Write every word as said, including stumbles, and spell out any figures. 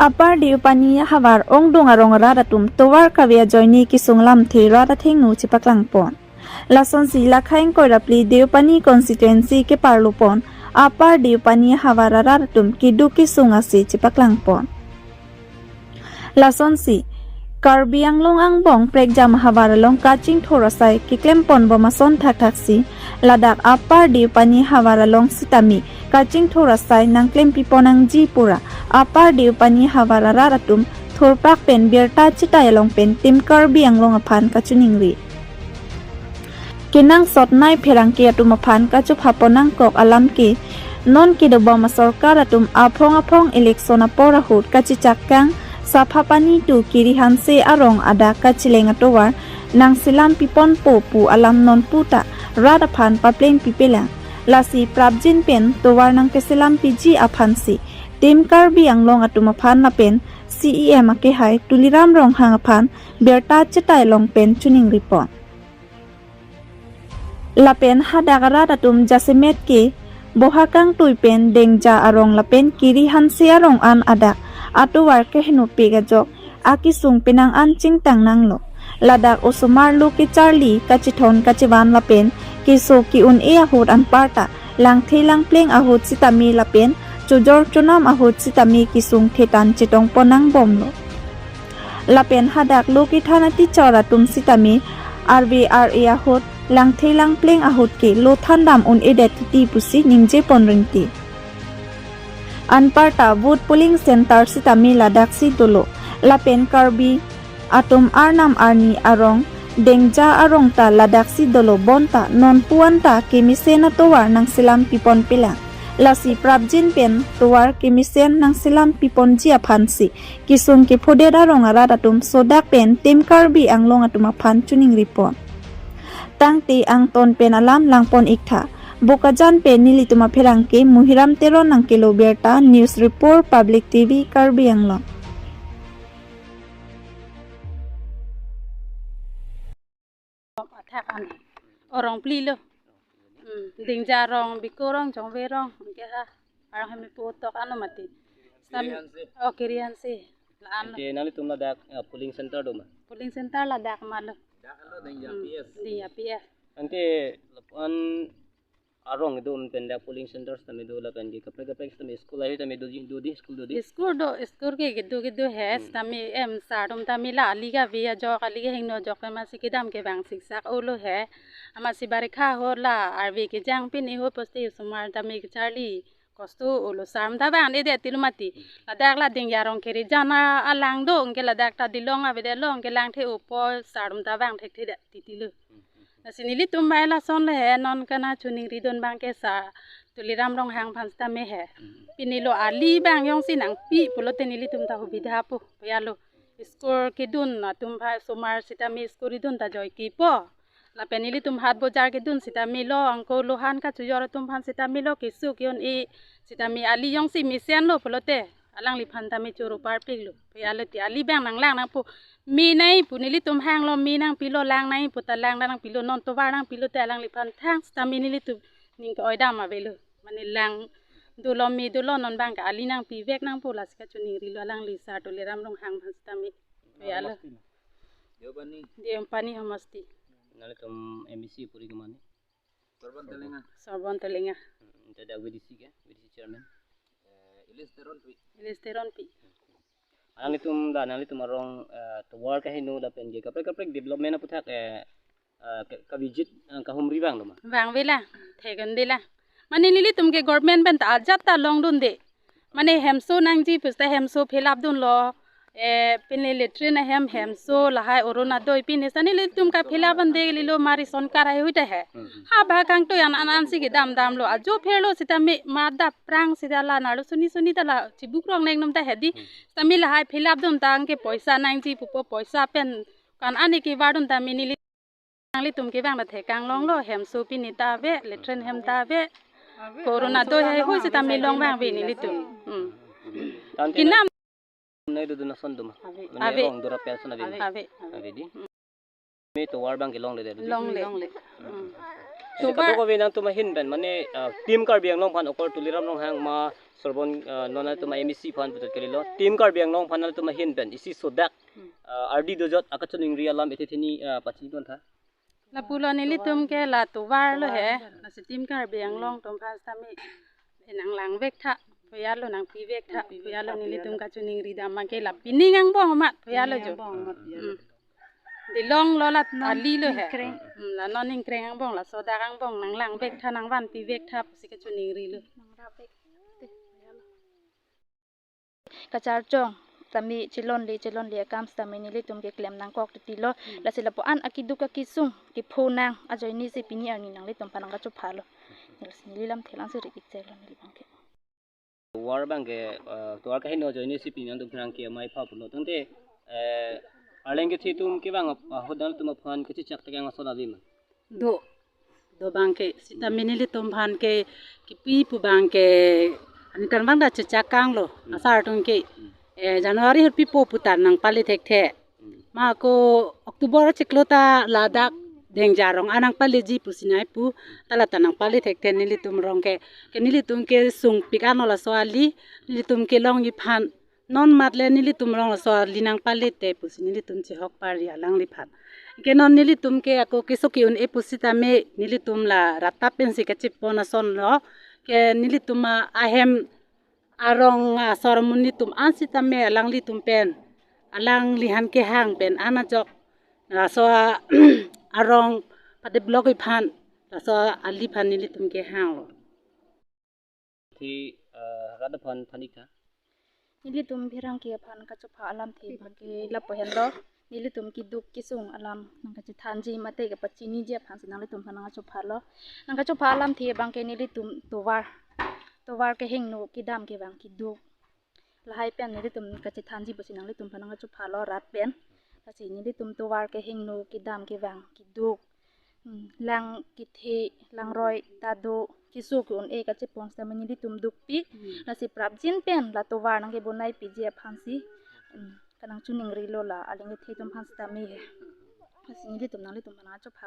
Upper Deopani havar ongdung arong arat atum tovar kave ajoine kesung lamthe rat athengno chepaklangpon. Lasonsi Lakhaing Koirapli Deopani constituency keparlopon Upper Deopani havar arat atum keduk kesung ase chepaklangpon. Lasonsi Karbi Anglong angbong prekjam havar along kachingthur asai keklempon bom ason thakthaksi ladak Upper Deopani havar along sitame kachingthur asai nangklempipon nangji pura Upper Deopani havar arat atum thurpak pen birta chetai along pen Team Karbi Anglong aphan kachiningri. Kenangsot nei pherangke atum aphan kachopapon nangkok alam ke non kedobom asorkar atum aphong aphong election apor ahut kachechak kang Saphapani to Kirihanse arong adak kacheleng atovar nangselampiponpo pu alam nonputa rat aphan paplengpipelang. Lasi prapjin pen tovar nangkeselampiji aphansi Team Karbi Anglong atum aphan lapen C E M akehai Tuliram Ronghang aphan birta chetai along pen chiningripon. Lapen hadak arat atum jasemet ke Bohakangtui pen Dengja arong lapen Kirihanse arong an adak atovar kehenopik ajok akesung penang an chingtang nanglo. Ladak osomar lo kecharli kachethon kachevan lapen keso ke-un-e ahut anparta langthe langpleng ahut sitame lapen chojor chonam ahut sitame kesung thetan chetongpon nangbomlo. Lapen hadak lo kethan atichor atum sitame arve ar-e ahut langthe langpleng ahut ke lo thandam un-edet titi pusi ningjepon rinti. Anparta vote polling center sitame ladaksi dolo. Lapen Karbi atum arnam arni arong Dengja arong ta ladaksi dolo bonta nonpu anta kemesen atovar nangselampiponpelang. Lasi prapjin pen tovar kemesen nangselampiponji aphansi kesung kephodet arong arat atum sodak pen Team Karbi Anglong atum aphan chiningripon. Tangte angton pen alam langpon iktha. Bokajan pen nelitum apherangke Muhiram Teron nangkelo birta, News Report, Public T V, Karbi Anglong. Athak an. Arong phli lo. Hmm, Dengja arong, Biko arong, Jongve arong, anke ha. Arong hemi pu tok ano mati. Sam- Kirihanse. Oh, Kirihanse. La-an lo. Anke nanglitum ladak, eh, polling center do ma? Polling center ladak ma lo. Dak lo Dengja Hmm, P S. Dengja P S. Anke lapuan arong kedo pen dak polling center sitame do lapen ke kaprek kaprek sitame school ahi tame do di, do di, school do di. School do, school ke kedo kedo he, Hmm. sitame em sir atum tame la ali kave ajok, ali kehingno ajok amatsi kedam kevang siksak olo he. Amatsi barikha ahut la arve kejang pini ahut poste osomar tame kecharli kosto olo, sir atum ta vang-edet tilo mati. Ladak la Dengja arong kerijan a-, alang do, anke ladak ta dilong avedetlo, anke langthe-opo sir atum ta vang thekthedet titilo. Lasi nelitum bai lason le he non kana chiningridun abang ke sir Tuliram Ronghang aphan sitame he. Pini lo ali abang jongsi nangpi pulote nelitum ta hubidha po. Pia lo school kedun atum aphan osomar sitame school kedun ta joike po. Lapen nelitum hat bojar kedun sitame lo angko lohan kachojor atum aphan sitame lo keso ke-un-e sitame ali jongsi mesenlo pulote alangliphan tame choro parpiklo. Pia lo ti ali abang nanglang nangpo. Me nei pu nelitum hanglo, me nangpilo, lang nei pu ta lang nangpilo, non tovar nangpilo te alangliphan thang sitame nelitum ning ke-oidam avelo. Mane lang dolo, me dolo, non abang ke ali nangpivek nangpo, lasi kachiningrilo alangli sir Tuliram Ronghang aphan sitame. Pia lo. Deopani. Deopani homosti. Nanglitum M A C puri ke mane? Sorbon Telenga. Sorbon Telenga. Hmm, ante dak V D C ke? V D C chairman? Eh, Ilis Teronpi. Ilis Teronpi. Nanglitum da, nanglitum arong, eh, tovar kaheno lapen ke kaprek kaprek development aputhak, eh, eh, ka, ka visit, eh, kahumri vanglo ma? Vangvelang, thekdundelang. Mane nelitum ke government pen ta ajat ta longdunde. Mane hemso nangji puste hemso fill up dunlo. Eh, pini latrine ahem, hemso lahai Orunodoi pini sani nelitum ka fill up ande lilo ma ration card ahut he. Hmm. Ha Bohakangtui an an ansi kedam damlo. Ajo pherlo sitame ma dak aphrang sita la nalo suni suni ta la chibuk rong neng num ta hedi. Hmm. Sitame lahai fill up dun ta anke poisa nangji pupo, poisa pen kan ani kevardun ta mini li- Nanglitum kevang ta thekang longlo, hemso pini ta ave, latrine hem ta ave, Orunodoi haihui sitame long vangve nelitum. Hmm. Tangte kinam nai dodun ason do ma? Ave. Mane ave. Rong dora person ave. Ave. Ave. Ave di. Me tovar abang ke longle de. Longle. Longle. Hmm. Tovar. Kadokave nangtum ahin pen, mane, ah, Team Karbi Anglong aphan, okor Tuliram Ronghang ma Sorbon, ah, non atum M A C aphan putot kalilo. Team Karbi Anglong aphan nangtum ahin pen isi sodak, Hmm. ah, ardi dojot akachoningri alam ethe theni, ah, pachini pontha. Lapulo, nelitum ke la tovar lo he. Tovar. Lasi Team Karbi Anglong atum aphan sitame nanglang vek tha. Phoyalo nangpi vek tha. Phoyalo nelitum kachoningri dam abang ke la pining angbong amat phoyalo jo. Pining angbong amat ya. Hmm. Dilong lo la non ali lo he. Ingkreng. Hmm, la non ingkreng angbong, la sodak angbong nanglang vek tha, nangvanpi vek tha pusi kachoningri lo. Nangrap vek. Kacharchong tame chelonle chelonle akam sitame nelitum keklem nangkok titilo. Hmm. Lasi lapu-an akiduk akisung kepho nang ajoine si pini arni nanglitum aphan nangkachophalo. Lasi neli lamthe lang si ri-ik chek lo neli abang ke. Tovar abang ke, eh, tovar kaheno ajoine si pini nangtum aphan ke amei pha pulo. Tangte, eh, arleng kethe atum kevang ap-, ahut nangtum aphan kachechak tekang ason ave ma? Do, do abang ke, sitame nelitum aphan ke, kipi pu abang ke, aningkan abang ta chechak kanglo, Hmm. asar atum ke, Hmm. eh, January ahut pipo putan nangpale thekthe. Hmm. Ma ako October chiklo ta ladak Dengja arong an nangpaleji pusi nai pu, ta la ta nangpale thekthe nelitum arong ke, ke nelitum kesungpik anlo laso ali, nelitum kelongji aphan, non matle nelitum arong laso ali nangpale te pusi nelitum chehok pari alangliphan. Ke non nelitum ke ako keso ke-un-e pusitame nelitum la rat ta pensi kachepon ason lo. Ke nelitum a-, ahem arong asor amonit atum an sitame alanglitum pen, alangli aphan kehang pen an ajok laso a-, arong padevelopji aphan, laso ali aphan nelitum kehanglo. Thi, eh, rat aphan phan-ik tha. Nelitum pherangke aphan kachopha alamthe abang ke lapu henlo. Nelitum kiduk kisung alam nangkachethanji mate kapachiniji aphan si nanglitum aphan nangkachophalo. Nangkachopha alamthe abang ke nelitum tovar, tovar kehingno kedam kevang kiduk, lahai pen nelitum kachethanji pusi nanglitum aphan nangkachophalo rat pen. Lasi nelitum tovar kehingno kedam kevang kiduk, hmm, lang kethe, langroi ta do, keso ke-un-e kachepon sitame nelitum dukpik. Hmm. Lasi prapjin pen la tovar nangkebonaipiji aphan si, hmm, kanangchoningrilo la arleng kethe atum aphan sitame he. Lasi nelitum nanglitum aphan nangchopha